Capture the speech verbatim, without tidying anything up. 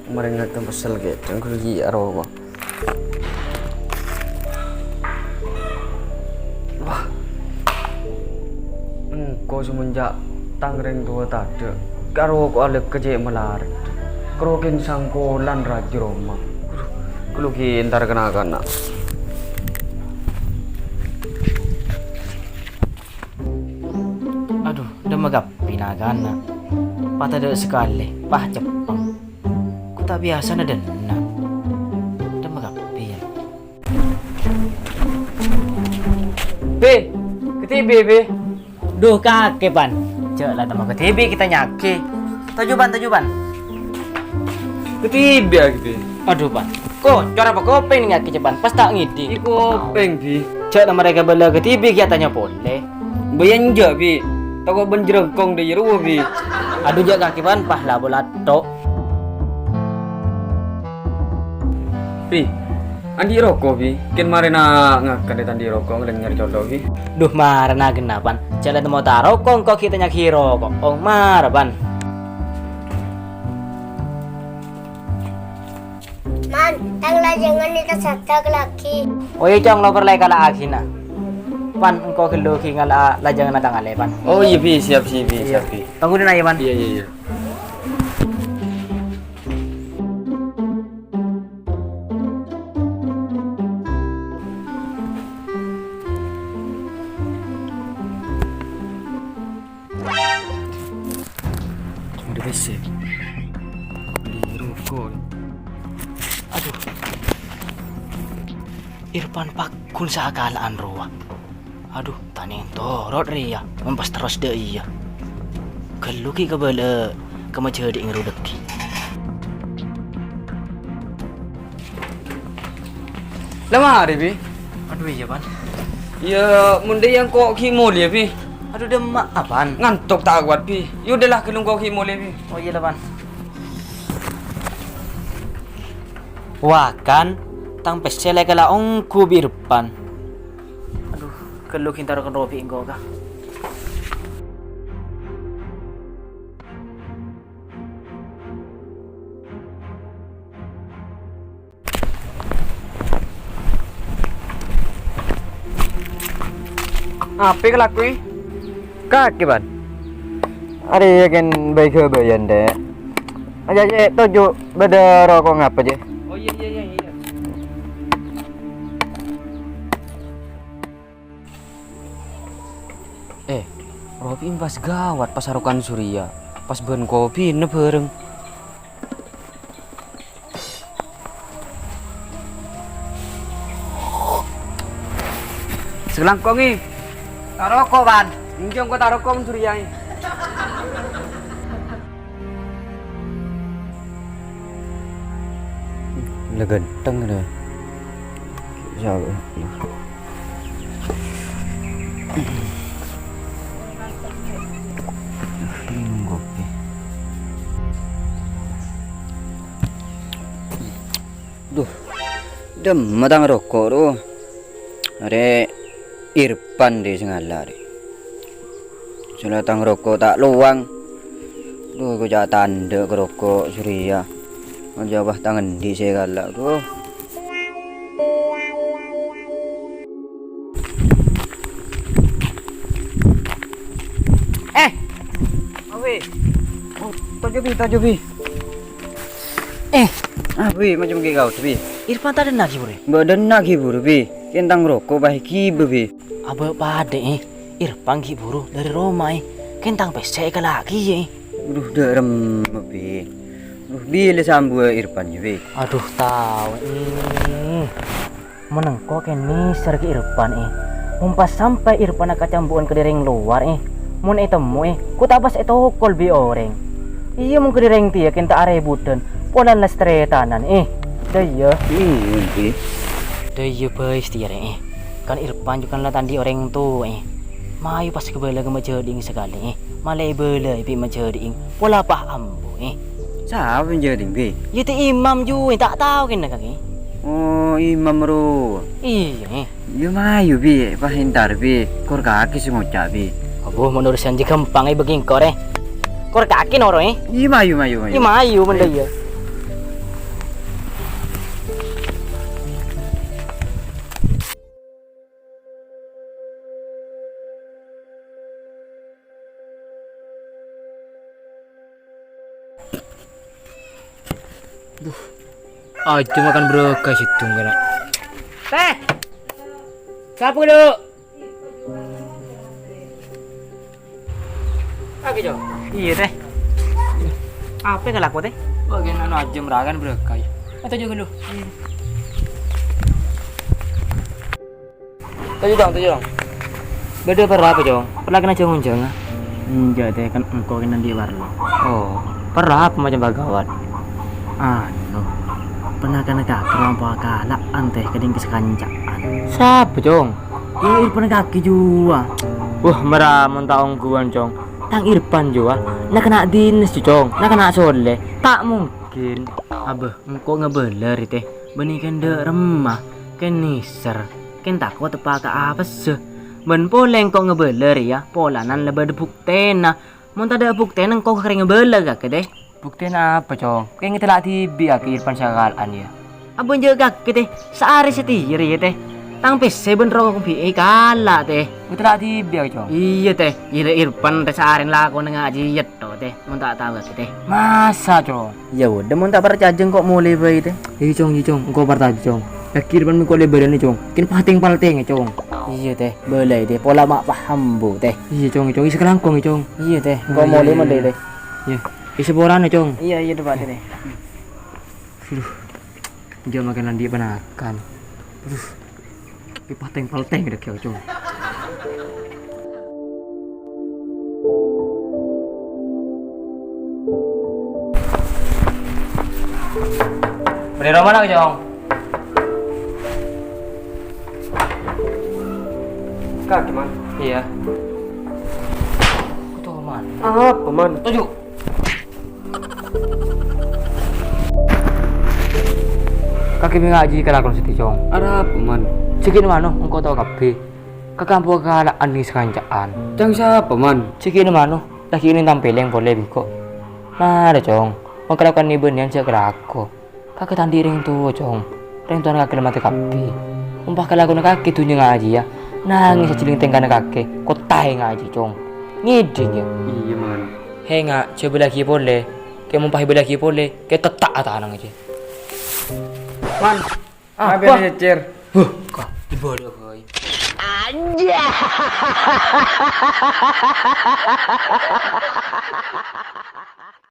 Marèna tèmpessel kètè, ghâllu ghi' arowa. Wah. Engko' semenjak tang rèng towa tadâ', karo ko' alèk kècè' malarat. Karo kèng sangkolan rajâ roma. Ghâllu ghi' entar kana'-kana'. Adhu, dâmma kabbhi na'-kana'. Patadâ' sakalè, pas ceppeng. Ko' ta' biyasana dâ' enna'. Dâmma kabbhi, yâ. Bi, kadhibi', Bi. Dhu, kakè, Pan. Jhâ' la temmo kadhibi' ghi' ta' nyakè. Toju', Pan, toju', Pan. Kadhibi' ghi', Bi. Adhu, Pan. Ko, cora apa kopèng nèng kakè, Pan? Pas ta' ngèdhing. Iko kopèng, Bi. Jhâ' la marè kabâlâ kadhibi' ghi' atanya polè. Bâ' enjâ', Bi. Tako' bân jhârângkong dâ' iyâ rowa, Bi. Adhu, jhâ' kakè, Pan, pas la bola to'. Bi, andi' roko', Bi. Kèng marèna ngakan dâ' tandi' roko', ngalènyèr colo', Bi. Dhu, marèna ghânna, Pan. Jhâ' la temmo ta' roko', engko' ghi' ta' nyakè roko'. Oh, mara, Pan. Man, tang lajângan èkasadhâk lagi. Oh iyâ, Cong, lo' parlè èkala'aghina. Pan, engko' ghâllu ghi' ngala'a lajânganna tang alè, Pan. Oh iyâ, Bi, siap, siap, Bi, siap, Bi. Tunggu dina, yâ, Pan. Iyâ, iyâ, iyâ. Udah bisa. Beli rokok. Adhu. Irfan paggun sakala'an rowa. Adhu, ta' nèng torot rèya, mon pas terros dâ' iyâ. Ghâllu ghi' kabâlâ ka majhâdhi'na rowa dâggi'. La marè, Bi. Adhu, iyâ, Pan. Iyâ, mon dâ' iyâ engko' ghi' molè, Bi. Adhu, dâmma'a, Pan? Ngantok ta' kowat, Bi. Yâ udahlah, ghâllu engko' ghi' molè, Bi. Oh, iyâ la, Pan. Wah, kan, tang pèssè la èkala' ongghu bi' Irfan. Adhu, ghâllu ghi' entara kènrowa bi' engko', ka. Apa kalako, è? Kakè, Pan. Arèya kèng bâi-ghâbâyân, Dek. Aja, Cek, toju' bâdâ roko' ngapa, Cek? Oh, iyâ, iyâ, iyâ, iyâ. Eh, Robi pas gawat pas aroko'an Surya, pas bân kopina bhâreng. Sakalangkong, è. Ta' roko', Pan. Èngghi engko' ta' roko', Surya, è. La ghântheng, rè. Salah. Minum kopi. Dhu, dâmma tang roko', ro. Arè Irfan rè sè ngala', rè. Sala tang roko' ta' lowang. Dhu, ko ca' tandhâ' ka roko' Surya. Aja wah tang endi' sè kala', dhu. Eh. Awi. Oh, toju' bi, toju' bi. Eh. Ah, bi, macem ghi' kaos, bi. Irfan ta' dâ' enna' ghi' buru. Mbok dâ' enna' ghi' buru, bi. Kèng tang roko' bâi ghibâ, bi. Abâ' padâ, è. Irfan ghi' buru dâri roma, è. Kèng tang pèssè èkala' ghi, è. Duh, dâ' remma, bi. Duh, bilâ sambuwâ Irfan, yâ, bi. Adhu, tao, è. Mon engko' kèng nèser ghi' Irfan, è. Mon pas sampè' Irfan akacambu'ân ka dâri rèng lowar, è. Mon ètemmo, è, ko' ta' pas ètokol bi' orèng. Iyâ, mon ka dâri rèng tèya kèng ta' arèbudhân, polana la sataretanan, è. Dâ' iyâ. Iyâ, Bi. Dâ' iyâ bhâi satèya, è. Kan Irfan jhughân la ta' andi' orèng towa, è. Mayu pas kabâlâ ka majhâdhi'na sakalè, è. Malè èbâlâi bi' majhâdhi'na. Pola pas ambu, è. Sapa majhâdhi'na, Bi? Yâ, ta' imam jhughân, ta' tao kèng, kakè. Oh, imam rowa. Iyâ, è. Yâ mayu, Bi, pas entar, Bi. Kor kakè sè ngoca', Bi. Wah, mon urusan jâ ghâmpang, è, bâgi engko', rè. Kor kakè noro', è. Iyâ, mayu, mayu, mayu. Iyâ, mayu, bendher, iyâ. Duh. Aja makan brokoli sèttong kèna. Tèh. Sapo, Duk? Lagi, Cong. Iyâ, Tèh. Apa kalako, Tèh? Bagian anu aja merakan brokoli. Atau juga lu. Toju', Cong, toju', Cong. Bâdâ parlo apa, Cong? Parlo kèna jâng-onjângnga? Enjâ', Tèh, kan engko' kèna andi' parlo. Oh, parlo apa macem pagâwât? Anu, ponakanna kakè lompo akala'an, Tèh, kèdhing ka sakanca'an. Sapa, Cong? Iyâ, Irpan kakè jiyâ. Wah, mara mon ta' ongghuwân, Cong. Tang Irpan jiyâ. Na'-kana' dinas, Cong. Na'-kana' soleh. Ta' mungkin. Abâ, engko' ngabâlâ rè, Tèh. Bânnè kèng dâ' remma, kèng nèser, kèng tako' teppa' ka apessa. Bân polè engko' ngabâlâ rèya polana la bâdâ buktèna. Mon tadâ' buktèna engko' karè ngabâlâ kakè, Tèh. Buktèna apa, Cong? Kèng ètella' dhibi' kakè Irpan sakala'an, yâ? Abâ enjâ' kakè, Tèh. Saarè satèya rèya, Tèh. Tang pèssè bân roko' bi' èkala', Tèh. Ètella' dhibi', Cong. Iyâ, Tèh. Iyâ, Irpan rè saarè lakona ngajhi yetto, Tèh. Mon ta' tao kakè, Tèh. Masa, Cong? Yâ udah, mon ta' parcajâ engko' molè bhâi, Tèh. Iyâ, Cong, iyâ, Cong. Engko' parcajâ, Cong. Yakin mon engko' lè bâlâna, Cong. Kèng patèng-paltèng, Cong. Iyâ, Tèh. Bâlâi, Tèh. Pola ma' paham, Bu, Tèh. Iyâ, Cong, Cong. Iyâ, sakalangkong, Cong. Iyâ, Tèh. Engko' molè mon, Tèh. Iyâ. Iyâ, saporana, Cong. Iyâ, iyâ, Tèh, Pak, Tèh. Aduh. Jhâ' makan andi' ponakan. Aduh. Patèng-paltèng dâ' kèya, Cong. Bâdâ è roma, Cong? Kakè, Man. Iyâ. Apa, Man? Toju'. Kakè mè' ngajhi kalakon satèya, Cong. Arapa, Man? Jhâ' ghi' mano engko' tao kabbhi. Kakè ampo kala'an neng sakanca'an. Ca'na sapa, Man? Jhâ' ghi' mano, la ghi' nèng tampèlèng polè bi' engko'. Mara, Cong. Mon kalakon nè bânnèyan jhâ' kalako. Kakè ta' andi' rèng towa, Cong. Rèng towana kakè la matè kabbhi. Mon pas kalakonna kakè dhunnya ngajhiyâ, nangès ajhâlèng tèngkana kakè, kottaè ngajhi, Cong. Ngèdhing, yâ? Iyâ, Man. Hè, Nga', jhâ' bâlâghi polè. Kè mon pas èbâlâghi polè, kè tetta' atanang ajâ. Man, apa? Apa? Huh, kok dibâlâ, boy.